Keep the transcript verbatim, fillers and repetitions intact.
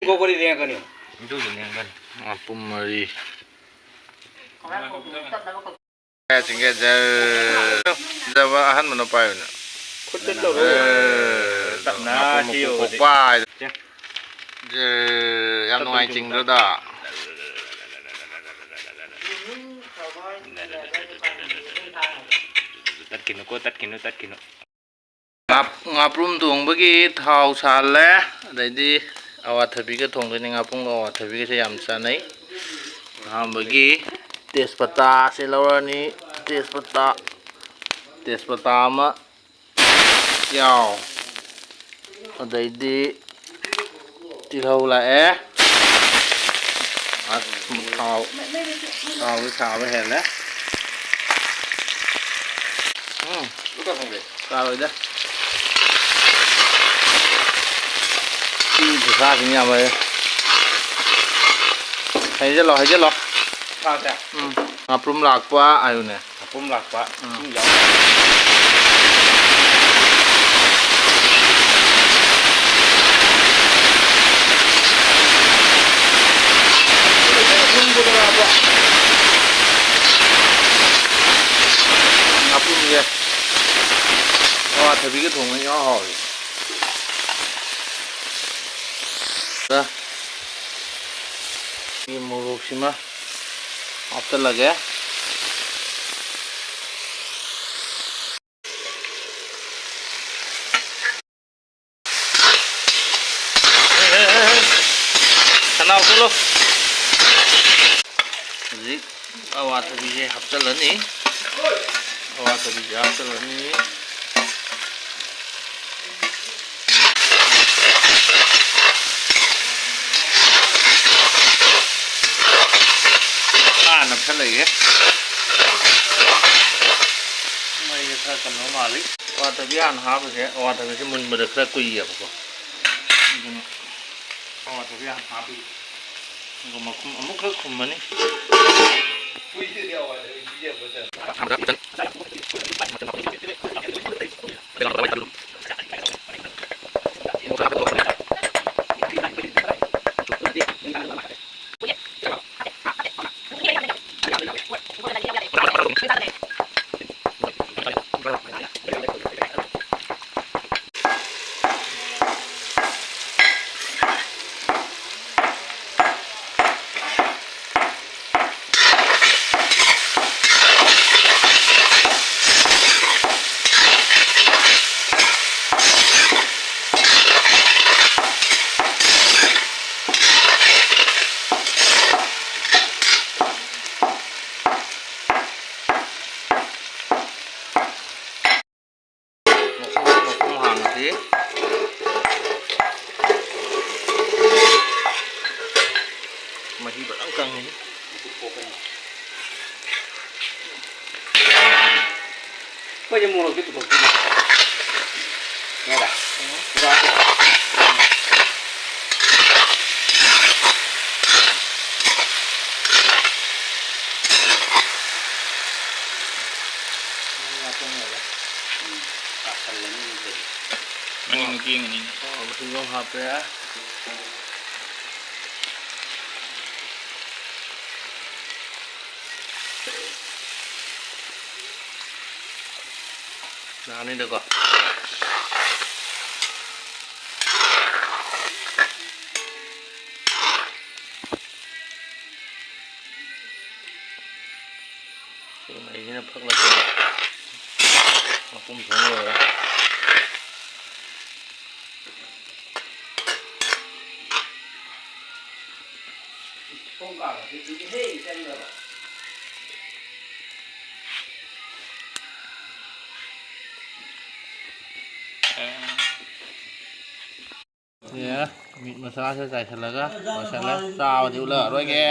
ꯀꯣꯀꯣꯔꯤ ꯂꯦꯡꯉꯛꯀꯅꯤ꯫ ꯑꯗꯨꯁꯨ ꯂꯦꯡꯒꯅꯤ꯫ ꯃꯄꯨꯝ ꯃꯔꯤ꯫ ꯆꯤꯡꯒꯦ ꯖꯔ꯫ ꯐꯖꯕ ꯑꯍꯟꯕꯅ ꯄꯥꯏꯌꯨꯅꯦ꯫ ꯈꯨꯠꯇ ꯇꯧꯔꯣ꯫ ꯖꯔ꯫ ꯇꯞꯅ ꯃꯄꯨꯝ ꯃꯄꯨꯝ ꯊꯤꯌꯣ ꯍꯧꯖꯤꯛ꯫ ꯈꯣꯛꯄ ꯍꯥꯏꯗꯣ꯫ ꯖꯔ꯫ ꯌꯥꯝ ꯅꯨꯡꯉꯥꯏ ꯆꯤꯡꯗ꯭ꯔꯣꯗ꯫ ꯇꯠꯈꯤꯅꯨꯀꯣ, ꯇꯠꯈꯤꯅꯨ, ꯇꯠꯈꯤꯅꯨ꯫ ꯉꯥꯞ-, ꯉꯥꯄ꯭ꯔꯨꯝ ꯊꯣꯡꯕꯒꯤ ꯊꯥꯎ ꯁꯥꯍꯜꯂꯦ, ꯑꯗꯩꯗꯤ ꯑꯋꯥꯊꯕꯤꯒ ꯊꯣꯡꯗꯣꯏꯅꯤ꯫ ꯉꯥꯄ꯭ꯔꯨꯝꯒ ꯑꯋꯥꯊꯕꯤꯒꯁꯦ ꯌꯥꯝ ꯆꯥꯅꯩ꯫ ꯑꯍꯥꯟꯕꯒꯤ ꯇꯦꯖꯄꯇꯥꯁꯦ ꯂꯧꯔꯅꯤ, ꯇꯦꯖꯄꯇꯥ, ꯇꯦꯖꯄꯇꯥ ꯑꯃ, ꯌꯥꯎ꯫ ꯑꯗꯩꯗꯤ ꯇꯤꯜꯍꯧ ꯂꯥꯛꯑꯦ꯫ ꯑꯁ, ꯊꯥꯎ, ꯊꯥꯎꯁꯦ ꯁꯥꯕ ꯍꯦꯜꯂꯦ꯫ ꯎꯝ, ꯀꯥꯔꯣꯏꯗ꯫ ꯁꯤ ꯈꯨꯁꯥꯁꯤꯅ ꯌꯥꯝ ꯐꯔꯦ꯫ ꯍꯩꯖꯜꯂꯣ, ꯍꯩꯖꯜꯂꯣ꯫ ꯁꯥꯁꯦ꯫ ꯎꯝ, ꯉꯥꯄ꯭ꯔꯨꯝ ꯂꯥꯛꯄ ꯍꯥꯏꯌꯨꯅꯦ꯫ ꯃꯄꯨꯝ ꯂꯥꯛꯄ꯫ ꯎꯝ꯫ ꯏꯁꯤꯡ ꯌꯥꯎ-꯫ ꯉꯥꯄ꯭ꯔꯨꯝꯁꯦ ꯑꯋꯥꯊꯕꯤꯒ ꯊꯣꯡꯕ ꯏꯍꯥꯎ ꯍꯥꯎꯋꯦ꯫ ꯁꯤ ꯃꯣꯔꯣꯛꯁꯤꯃ ꯍꯥꯞꯆꯜꯂꯒꯦ꯫ ꯈꯅꯥꯎ ꯆꯠꯂꯣ꯫ ꯍꯧꯖꯤꯛ ꯑꯋꯥꯊꯕꯤꯁꯦ ꯍꯥꯞꯆꯤꯜꯂꯅꯤ꯫ ꯑꯋꯥꯊꯕꯤꯁꯦ ꯍꯥꯞꯆꯤꯜꯂꯅꯤ꯫ ꯈꯥ ꯅꯛꯁꯜꯂꯛꯏꯍꯦ꯫ ꯃꯩꯁꯦ ꯈꯔ ꯀꯟꯕ ꯃꯥꯜꯂꯤ꯫ ꯑꯋꯥꯊꯕꯤ ꯍꯥꯟꯅ ꯍꯥꯞꯄꯁꯦ, ꯑꯋꯥꯊꯕꯤꯁꯦ ꯃꯨꯟꯕꯗ ꯈꯔ ꯀꯨꯏꯌꯦꯕꯀꯣ꯫ ꯑꯗꯨꯅ ꯑꯋꯥꯊꯕꯤ ꯍꯥꯟꯅ ꯍꯥꯞꯄꯤ꯫ ꯑꯗꯨꯒ ꯃꯈꯨꯝ ꯑꯃꯨꯛꯈꯛ ꯈꯨꯝꯃꯅꯤ꯫ ꯐꯖꯅ ꯀꯪꯉꯤ꯫ ꯑꯩꯈꯣꯏꯁꯦ ꯃꯣꯔꯣꯛꯇꯤ ꯄꯨꯊꯣꯛꯇꯦꯅꯦ꯫ ꯌꯥꯔꯦ꯫ ꯄꯨꯔꯥ꯫ ꯎꯝ, ꯀꯥꯁꯜꯂꯅꯤ ꯑꯗꯨꯗꯤ꯫ ꯃꯅꯤꯡ ꯃꯇꯦꯛ ꯑꯃꯅꯤꯅꯦ꯫ ꯑꯣ, ꯃꯁꯤꯡꯗꯣ ꯍꯥꯞꯄꯦ꯫ ꯌꯥꯅꯤꯗꯀꯣ꯫ ꯁꯤꯅ ꯐꯛꯂꯛꯄꯗ ꯃꯄꯨꯝ ꯊꯣꯡ ꯂꯣꯏꯔꯦ꯫ ꯑꯦ, ꯃꯤꯠ ꯃꯁꯥꯁꯦ ꯆꯥꯏꯁꯤꯜꯂꯒ ꯂꯣꯏꯁꯤꯜꯂꯦ꯫ ꯆꯥꯕꯗꯤ ꯎꯠꯂꯛꯑꯔꯣꯏꯒꯦ꯫